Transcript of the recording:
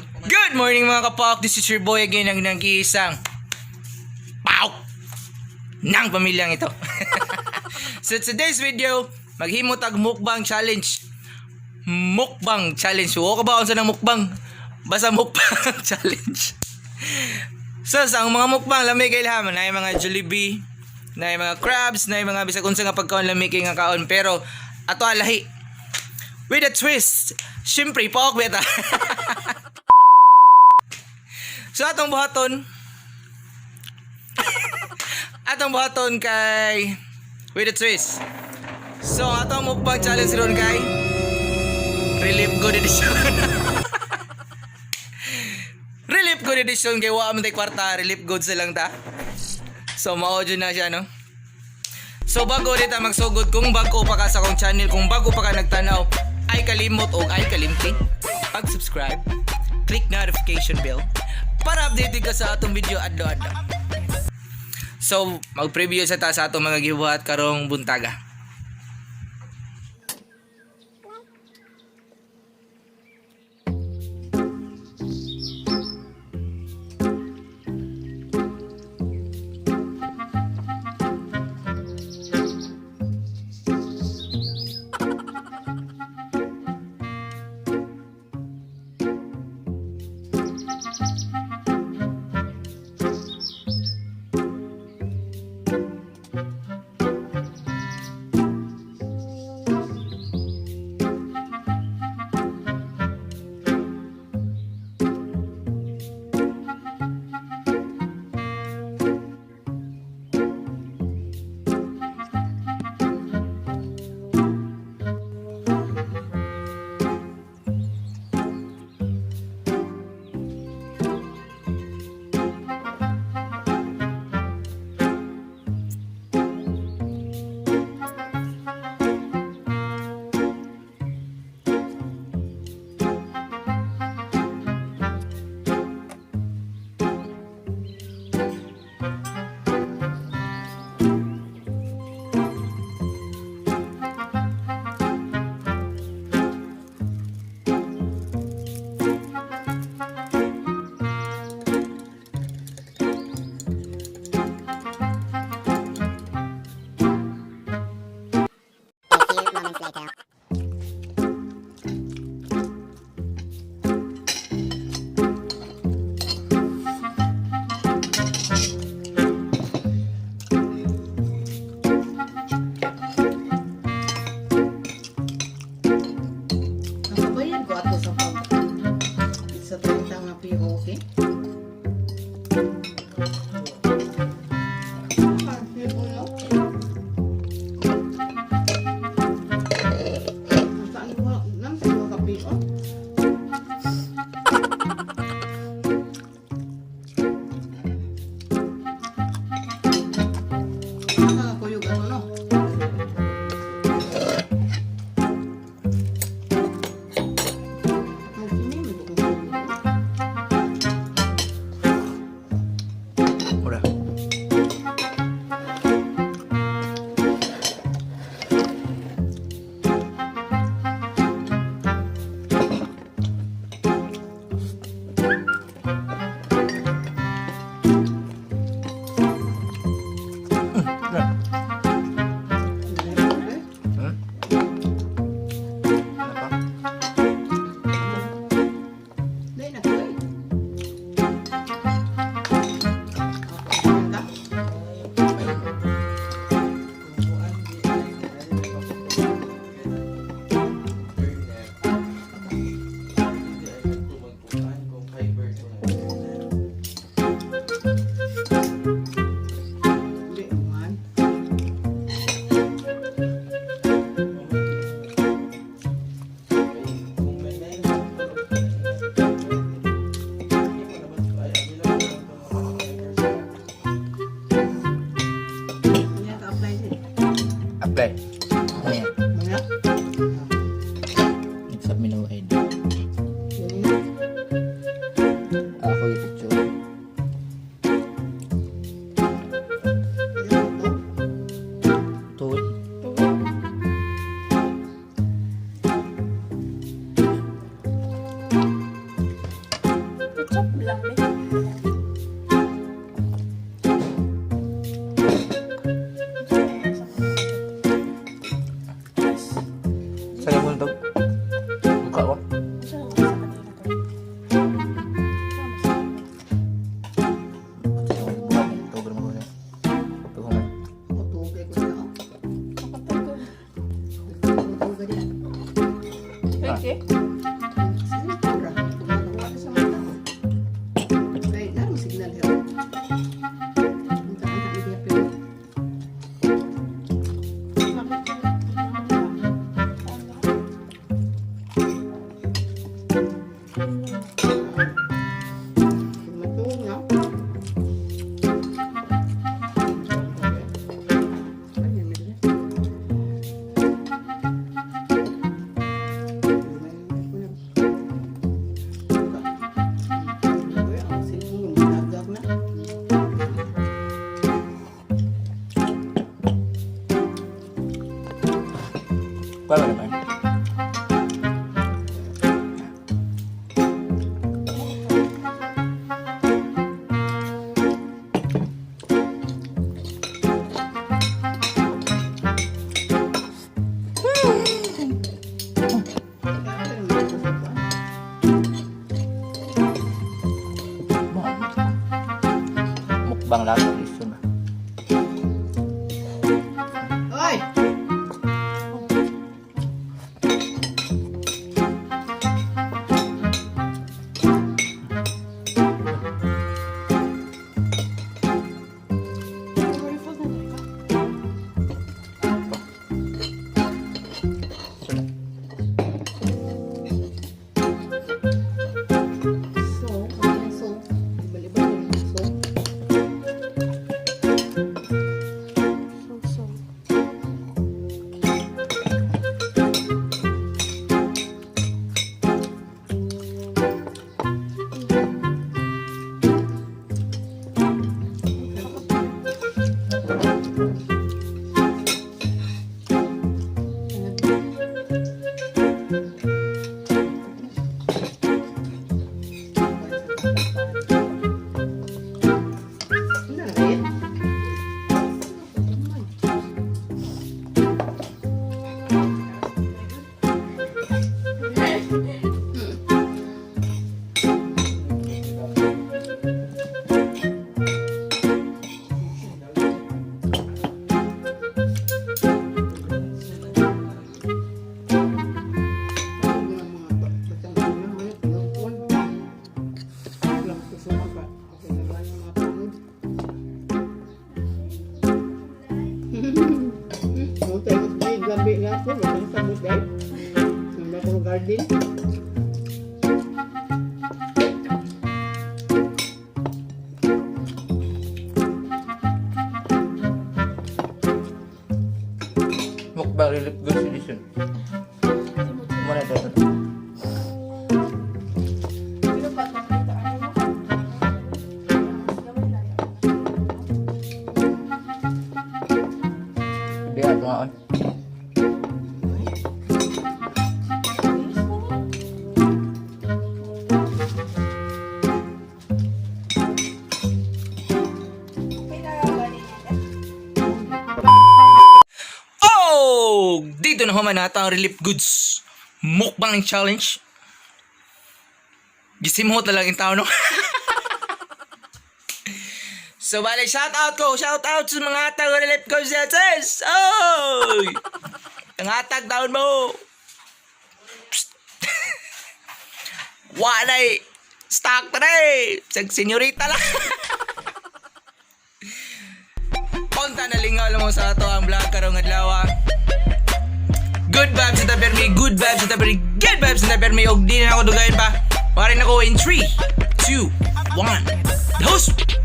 Good morning, mga kapaok! This is your boy again, ang nag-iisang paok ng pamilyang ito. So today's video, maghimo tag mukbang challenge. Mukbang challenge. Wo ka ba unsa ng mukbang? Basta mukbang challenge. So sa ang mga mukbang lami kay ilham, naay mga Jollibee, naay mga crabs, naay mga bisag unsa nga pagkaon, lami kay nga kaon, pero ato lahi. With a twist. Siyempre, paok beta. So atong buhaton kay with a twist. So ang atong mukbang challenge ron kay Relief Good Edition. Relief Good Edition kay wa man tay kwarta, relief goods na lang ta. So mao jud na siya, no. So bago ulit ta magsugod, kung bago pa ka sa akong channel, kung bago pa ka nagtanaw, ay kalimot og ay kalimti pag-subscribe, click notification bell para updated ka sa atong video adlaw-adlaw. So, mag-preview sa ta sa atong mga gibuhat karong buntaga. A few moments later. Nakabayad ko ato sa pag sa 30 nga POK. Ah, PO, no? Saan mo? Nang sa ka PO? Nakakuyog ano, no? Magsimim, ko. Na. Ay, yun na. Ang cellphone, nagag na. Kuha ba naman? Mukbang lahat ng issue na. Ay! So, ano so? Iba-iba na yung so. So, so. Ano na rin? Gabi na ako, walang sabot eh. Namba ko garden. Mukbang Relief Goods Edition. Muna ito. Ito. Pero pa, nakita, ano mo? Gamay na. Hindi ato nga. Oy. Bilis mo na. May nakagaling yan. Oh! Dito na human nato ang Relief Goods Mukbang Challenge. Gisimhot na lang yung tao, no? So, bale, shout out ko! Shout out sa mga taga Relief Goods SS! Oy! Nangatag taon mo! Psst. Walay! Stock na eh! Sag senyorita lang! Konta na lingaw lang mo sa ato ang vlog karong adlaw. Ah. Good vibes sa tabermi, good vibes sa tabermi, good vibes sa tabermi. Og di na ako dugayon pa. Warin ako in 3, 2, 1. Host!